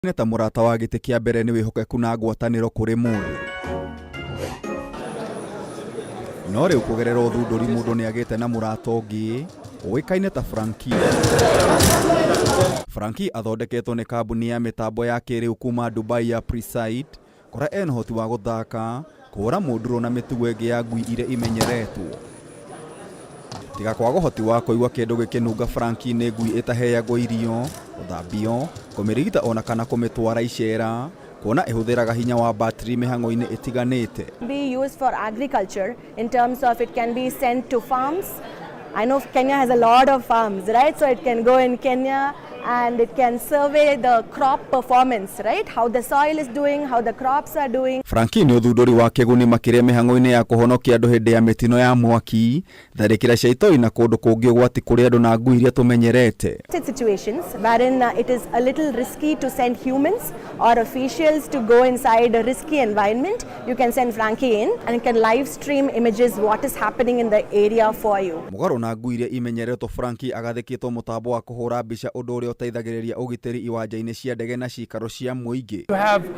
Ta mũrata wa gĩtĩ kĩa mbere nĩ wĩhokeku na ngwatanĩro kũrĩ mũndũ. No rĩu kũgerera ũthundũri mũndũ nĩ agĩte na mũrata ũngĩ ũĩkaine ta Frankie. Frankie athondeketwo nĩ kambuni ya mĩtambo ya kĩrĩu kuma Dubai ya Presight, kũrĩa ena ũhoti wa gũthaka, kũhũra mũndũrũ na mĩtugo ĩngĩ ya ngui iria imenyeretwo. Tiga kwaga ũhoti wa kũigua kĩndũ gĩkĩnunga, Frankie nĩ ngui ĩtaheagwo irio, gũthambio, kũmĩrigita ona kana kũmĩtwara icera, kuona ĩhũthĩraga hinya wa battery mĩhang'o-inĩ ĩtiganĩte. Be used for agriculture in terms of it can be sent to farms. I know Kenya has a lot of farms, right? So it can go in Kenya and it can survey the crop performance, right? How the soil is doing, how the crops are doing. Frankie nĩ ũthundũri wa kĩguni makĩria mĩhang'o-inĩ ya kũhonokia andũ hĩndĩ ya mĩtino ya mwaki, tharĩkĩra cia itoi na kũndũ kũngĩ ũgwati kũrĩ andũ na ngui iria tũmenyerete. Situations wherein it is a little risky to send humans or officials to go inside a risky environment, you can send Frankie in and it can live stream images what is happening in the area for you. Mũgarũ na ngui iria imenyeretwo, Frankie agathĩkĩtwo mũtambo wa kũhũra mbica, ũndũ ũrĩa ũteithagĩrĩria ũgitĩri iwanja-inĩ cia ndege na ciikaro cia mũingĩ. You have